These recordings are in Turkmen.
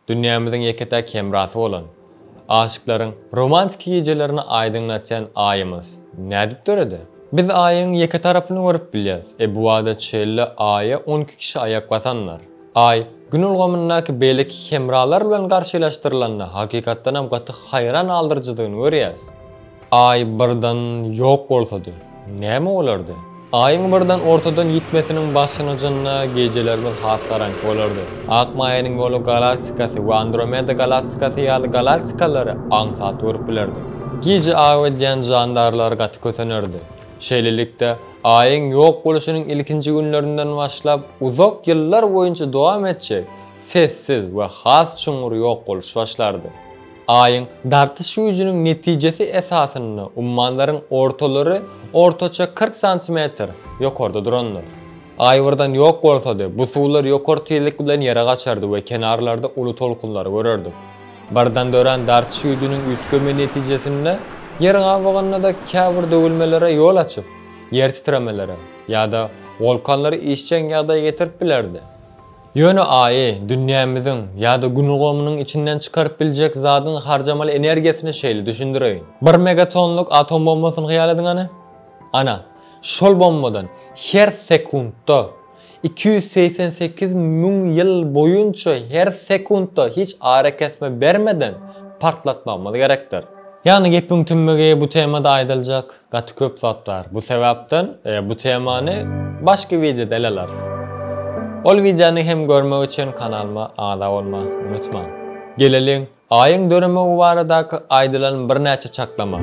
Dünýämiziň ýeke-täk hemrasy bolan, aşyklaryň romantiki gijelerini aýdyňlatýan Aýymyz nädip döredi? Biz Aýyň ýeke tarapyny görüp bilýäs. E bu wagta çenli Aýa 12 kişi aýak basandyr. Aý, Gün ulgamyndaky beýleki hemralar bilen garşylaşdyrylanda hakykatdanam gaty haýran galdyryjydygyny görýäs. Aý birden ýok bolsady, näme bolardy? Aýyň birden ortadan ýitmesiniň başlangyjynda gijelerimiz has garaňky bolardy. Ak maýanyň ýoly galaktikasy we Andromeda galaktikasy ýaly galaktikalary aňsat görüp bilerdik. Gije aw edýän jandarlar gaty kösenerdi. Şeýlelikde, Aýyň ýok boluşynyň ilkinji günlerinden başlap uzak ýyllar boýunça dowam etjek sessiz we has çuňňur ýok boluş başlardy. Aýyň dartyş güýjüniň netijesi esasynda ummanlaryň ortalary ortaça 40 santimetr ýokarda durandyr. Aý birden ýok bolsady, bu suwlar ýokary tizlik bilen ýere gaçardy we kenarlarda uly tolkunlary görerdik. Birden dörän dartyş güýjüniň üýtgeme netijesinde ýer gabygynda-da käbir döwülmelere ýol açyp, ýer titremelere ýa-da wulkanlary işjeň ýagdaýa getirip bilerdi. Ýöne Aýy dünýämiziň ýa-da Gün ulgamynyň içinden çykaryp biljek zadyň harjamaly energiýasyny şeýle düşündireýin. Bir megatonlyk atom bombasyny hyýal ediň hany. Ana, şol bombadan her sekuntda 288 müň ýyl boýunça her sekuntda hiç arakesme bermeden partlatmagymyz gerekdir. Ýagny gepiň tümmegi bu temada aýdyljak Gaty köp zat bar. Bu sebäpden bu temany başga wideoda ele alarys. Ol wideony hem görmek üçin kanalyma agza bolma unutmaň. Geleliň Aýyň döremegi baradaky aýdylan birnäçe çaklama.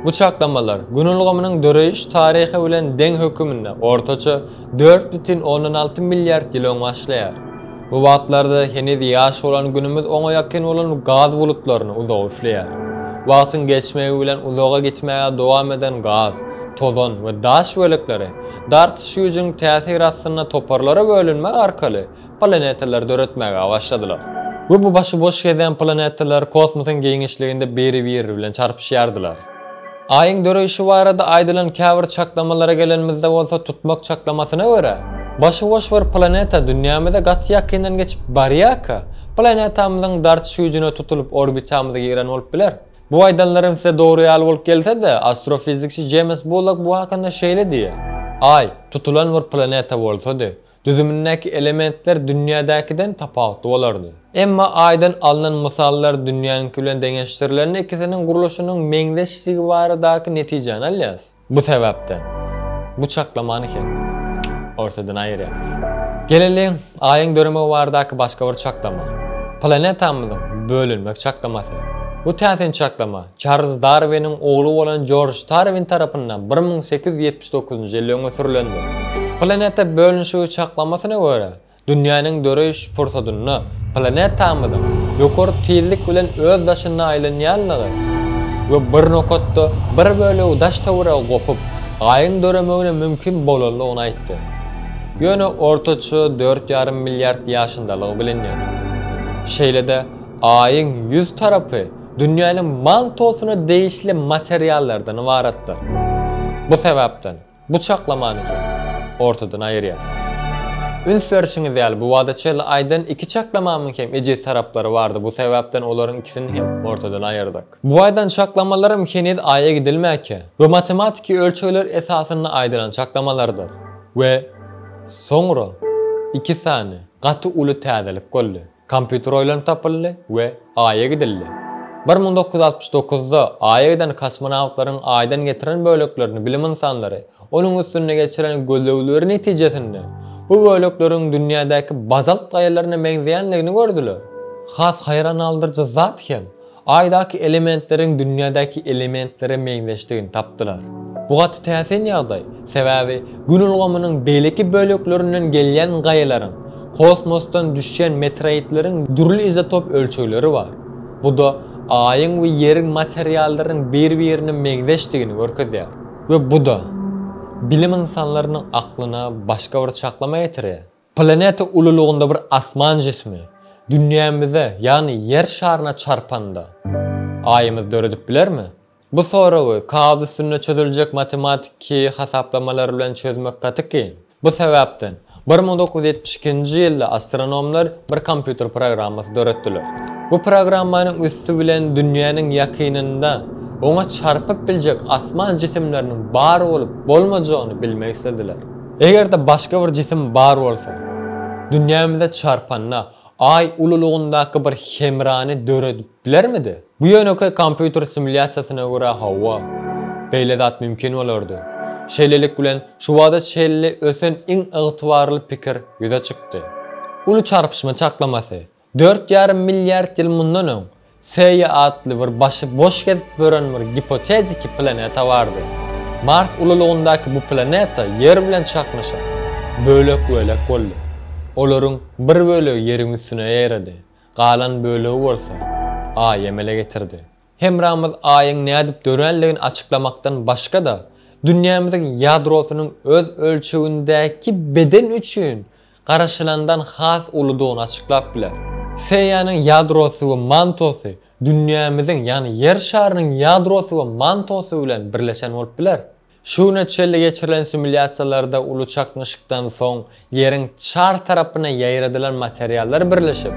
Bu çaklamalar Gün ulgamynyň döreýiş taryhy bilen deň höküminde ortaça 4,6 milliard ýyl öň başlaýar. Bu wagtlarda heniz ýaş bolan Günümiz oňa ýakyn bolan gaz bulutlaryny uzaga üfleýär. Wagtyň geçmegi bilen uzaga gitmäge dowam eden gaz, tozan we daş bölekleri dartyş güýjüniň täsiri astynda toparlara bölünmek arkaly planetalary döretmäge başladylar. We bu başy boş gezýän planetalar kosmosyň giňişliginde biri-biri bilen çarpyşýardylar. Aýyň döreýşi barada aýdylan käbir çaklamalara gelenimizde bolsa tutmak çaklamasyna görä, başy boş bir planeta dünýämize gaty ýakyndan geçip barýarka, planetamyzyň dartyş güýjüne tutulyp orbitamyza giren bolup biler. Bu aýdanlarym size dogry ýaly bolup gelse-de, astrofizikçi Jeýms Bullok bu hakynda şeýle diýýär, Aý, tutulan bir planeta bolsady, Düzümindäki elementler dünýädäkiden tapawutly bolardy. Emma Aýdan alnan mysallar dünýäniňki bilen deňeşdirilende ikisiniň gurluşynyň meňzeşdigi baradaky netijäni alýarys. Bu sebäpden, bu çaklamany hem ortadan aýyrýarys. Geleliň Aýyň döremegi baradaky başga bir çaklama. Planetamyzyň bölünmek çaklamasy. Bu täsin çaklama Çarlz Darwiniň ogly bolan Jorj Darwin tarapyndan 1879-njy ýylda öňe sürlendir. Planeta bölünişigi çaklamasyna görä, dünýäniň döreýiş pursadynda planetamyzyň ýokary tizlik bilen öz daşynda aýlanýanlygy we bir nokatda bir bölegi daş-töwerege gopup, Aýyň döremegine mümkin bolanlygyny aýtdy. Ýöne ortaça dört ýarym milliard ýaşyndalygy bilinýär. Şeýle-de Aýyň ýüz tarapy dünýäniň mantosyna degişli materiallardan ybaratdyr. Bu sebäpden, bu çaklamany hem ortadan aýyrýas. Üns berşiňiz ýaly, bu wagta çenli aýdan iki çaklamamyň hem ejiz taraplary bardy, bu sebäpden olaryň ikisini hem ortadan aýyrdyk. Bu aýdan çaklamalarym heniz Aýa gidilmäkä we matematiki ölçegler esasynda aýdylan çaklamalardyr. We soňra iki sany gaty uly täzelik boldy. Kompýuter oýlanyp tapyldy we Aýa gidildi. 1969-da Aýa giden kosmonawtlaryň Aýdan getiren böleklerini bilim ynsanlary onuň üstünde geçiren gözlegleri netijesinde bu bölekleriň dünýädäki bazalt gaýalaryna meňzeýändigini gördüler. Has haýran galdyryjy zat hem, Aýdaky elementleriň dünýädäki elementlere meňzeşdigini tapdylar. Bu gaty täsin ýagdaý, sebäbi Gün ulgamynyň beýleki böleklerinden gelýän gaýalaryň, kosmosdan düşýän meteoroidleriň dürli izotop ölçegleri bar. Bu-da Aýyň we Ýeriň materiallarynyň bir-birine meňzeşdigini görkezýär. We bu-da bilim ynsanlarynyň aklyna başga bir çaklama getirýär. Planeta ululygynda bir asman jismi dünýämize, ýagny Ýer şaryna çarpanda, Aýymyz döredip bilermi? Bu soragy kagyz üstünde çözüljek matematiki hasaplamalar bilen çözmek gaty kyn. Bu sebäpden, 1972-nji ýylda astronomlar bir kompýuter programmasy döretdiler. Bu programmanyň üsti bilen dünýäniň ýakynynda oňa çarpyp biljek asman jisimleriniň bar bolup bolmajagyny bilmek islediler. Eger-de başga bir jisim bar bolsa, dünýämize çarpanda Aý ululygyndaky bir hemrany döredip bilermidi? Bu ýönekeý kompýuter simulýasiýasyna görä hawa, beýle zat mümkin bolardy. Şeýlelik bilen, şu wagta çenli ösen iň ygtybarly pikir ýüze çykdy. Uly çarpyşma çaklamasy, Dört ýarym milliard ýyl mundan öň, Seýa atly bir başy boş gezip ýören bir gipotetiki planeta bardy. Mars ululygyndaky bu planeta Ýer bilen çaknyşyp, bölek-bölek boldy. Olaryň bir bölegi Ýeriň üstüne ýaýrady, galan bölegi bolsa Aýy emele getirdi. Hemramyz Aýyň nädip döränligini açyklamakdan başga-da, dünýämiziň ýadrosynyň öz ölçegindäki beden üçin garaşylandan has uludygyny açyklap biler. Seýanyň ýadrosy we mantosy dünýämiziň, ýagny Ýer şarynyň ýadrosy we mantosy bilen birleşen bolup biler. Şu güne çenli geçirilen simulýasiýalarda uly çaknyşykdan soň Ýeriň çar tarapyna ýaýradylan materiallar birleşip,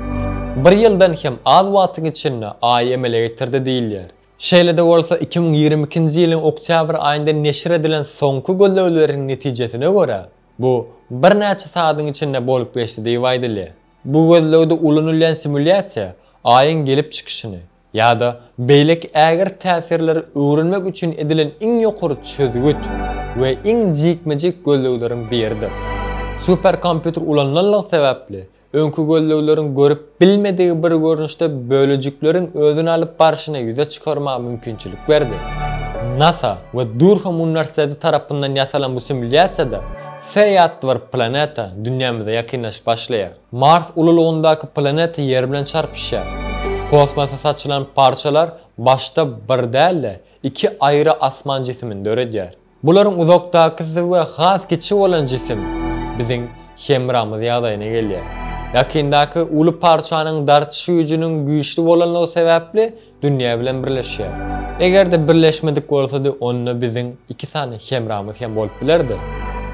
bir ýyldan hem az wagtyň içinde Aýy emele getirdi diýilýär. Şeýle-de bolsa, 2022-nji ýylyň oktýabr aýynda neşir edilen soňky gözlegleriň netijesine görä, bu birnäçe sagadyň içinde bolup geçdi diýip aýdylýar. Bu gözlegde ulanylýan simulýasiýa Aýyň gelip çykyşyny, ýa-da beýleki ägirt täsirleri öwrenmek üçin edilen iň ýokary çözgüt we iň jikme-jik gözlegleriň biridir. Superkompýuter ulanylanlygy sebäpli, öňki gözlegleriň görüp bilmedigi bir görnüşde bölejikleriň özüni alyp barşyny ýüze çykarmaga mümkinçilik berdi. NASA we Durham uniwersiteti tarapyndan ýasalan bu simulýasiýada Theia atly bir planeta dünýämize ýakynlaşyp başlaýar. Mars ululygyndaky planeta Ýer bilen çarpyşýar. Kosmosa saçylan parçalar başda bir däl-de, iki aýry asman jisimini döredýär. Bularyň uzakdakysy we has kiçi bolan jisim biziň hemramyz ýagdaýyna gelýär. Ýakyndaky uly parçanyň dartyş güýjüniň güýçli bolanlygy sebäpli dünýä bilen birleşýär. Eger-de birleşmedik bolsady, onda biziň iki sany hemramyz hem bolup bilerdi.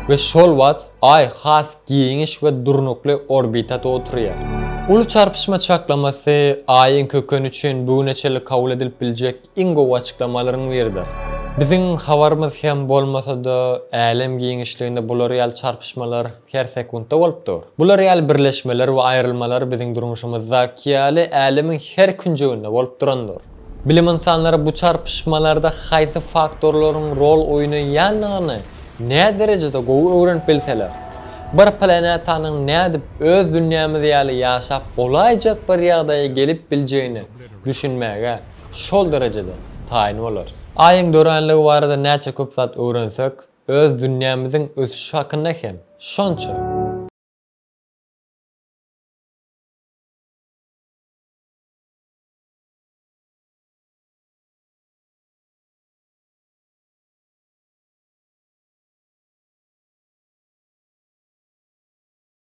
We şol wagt Aý has giňiş we durnukly orbitada oturýar. Uly çarpyşma çaklamasy Aýyň kökeni üçin bu güne çenli kabul edilip biljek iň gowy açyklamalaryň biridir. Biziň habarymyz hem bolmasa-da, älem giňişliginde bular ýaly çarpyşmalar her sekuntda bolup dur. Bular ýaly birleşmeler we aýrylmalar biziň durmuşymyzdaky ýaly älemiň her künjeginde bolup durandyr. Bilim ynsanlary bu çarpyşmalarda haýsy faktorlaryň rol oýnaýandygyny näderejede gowy öwrenip bilseler, bir planetanyň nädip öz dünýämiz ýaly ýaşap bolaýjak bir ýagdaýa gelip biljegine düşünmäge şol derejede taýyn bolarys. Aýyň döränligi barada näçe köp zat öwrensek, Öz dünýämiziň ösüşi hakynda hem şonça.